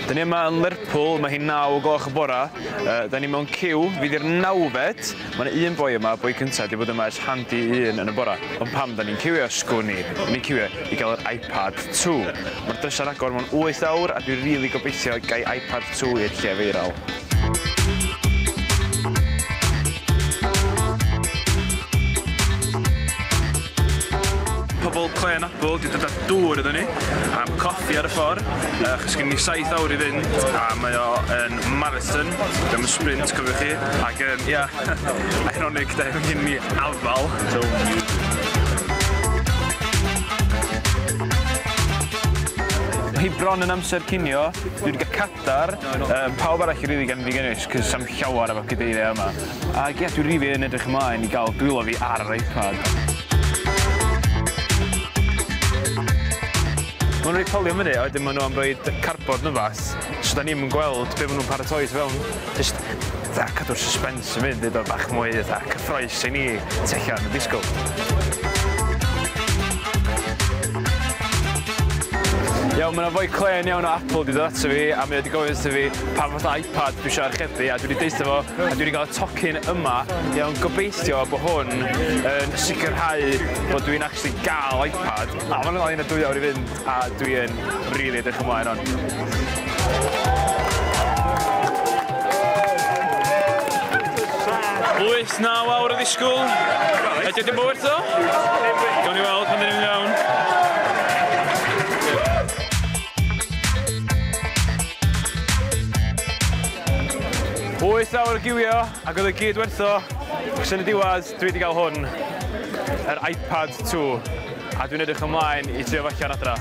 Da ni yma yn Lerpwl, mae hi'n 9 gloch y bora. Da ni mewn ciw, fi di'r nawfed. Mae yna un boi yma, boi cyntaf, di bod yma ers handi un yn y bora. Ond pam da ni'n ciwio, sgwn i? Da ni'n ciwio i gael yr iPad 2. Mae'r drysau'n agor mewn 8 awr a dwi'n rili gobeithio gai iPad 2 i'r lle viral. Pobl Clen Apple di dod â dŵr iddyn ni, am coffi ar y ffordd, achos gen ni 7 awr i fynd, a mae o yn marathon, dim yn sprint, cofiwch chi, ac ia, ironic da, mae gen ni afal. So. Mae hi bron yn amser cinio, dwi wedi cael cadar, pawb arall rili gan fi gynnwys, cos sam llawer efo cadeiriau yma. Ac ia, dwi rili yn edrych ymlaen i gael dwylo fi ar yr iPad. Maen nhw'n rhoi polion fyny, a wedyn maen nhw am rhoi cardboard nhw fas, so da ni'm yn gweld be maen nhw'n paratoi tu fewn. Just, fatha, cadw'r suspense yn mynd, neud o bach mwy fatha cyffrous i ni tu allan yn disgwyl. Iawn, mae yna foi clên iawn o Apple wedi dod ato fi, a mae o wedi gofyn wrtho fi pa fath o iPad dwi eisiau archebu, a dwi wedi deutha fo, a dwi wedi cael y tocyn yma. Iawn, gobeithio bod hwn yn sicrhau bod dwi'n actually gael iPad. A mae'n lai na 2 awr i fynd, a dwi yn rili edrych ymlaen on. 8-9 awr o ddisgwyl. Ydy o dim bod werth o? Gawn ni weld pan dyn ni'n mynd iawn. 8 awr o giwio, ac oedd o gyd werth o. Ac yn y diwedd, dwi wedi cael hwn, yr iPad 2, a dwi'n edrych ymlaen i trio fo allan adra.